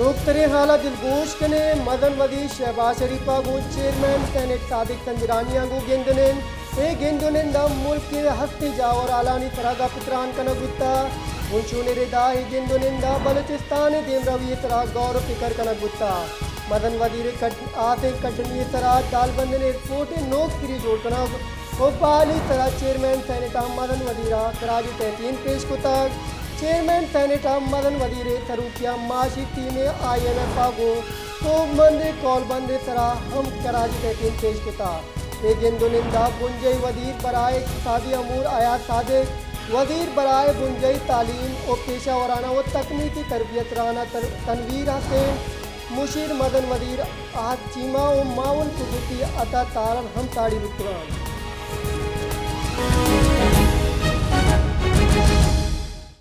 نوکتریں حال ءَ دلگوش کنیں، مزن وزیر شہباز شریف ءَ گوں چیئرمین سینیٹ صادق سنجرانی ءَ گوں گند ءُ نند۔ اے گند ءُ نند ءَ ملک ءِ ہستیں جاور حالانی سرا گپ ءُ تران کنگ بوتگ۔ گوں چونیں ردا اے گند ءُ نند ءَ بلوچستان ءِ دیمروی ءِ سرا گور ءُ پکر کنگ بوتگ۔ مزن وزیر ءِ کٹ-، آسیں کڈنی ءِ سرا دالبندن ایئرپورٹ ءِ نوک سری جوڑ کنگ ءُ بحالی سرا چیئرمین سینیٹ ءَ مزن وزیر ءَ خراج تحسین پیش کتگ۔ چیئرمین سینیٹ ءَ مزن وزیر ءِ سروکی ءَ معاشی ٹیم ءِ آئی ایم ایف ءَ گوں سوبمندیں کولبند ءِ سرا ہم خراج تحسین پیش کتگ۔ اے گند ءُ نند ءَ بنجاہی وزیر برائے اقتصادی امور ایاز صادق، وزیر برائے بنجاہی تعلیم ءُ پیشہ ورانہ ءُ تکنیکی تربیت رانا تر-، تنویر حسین، مشیر مزن وزیر احد چیمہ ءُ معاون خصوصی عطا تارڑ ہم ساڑی بوتگ انت۔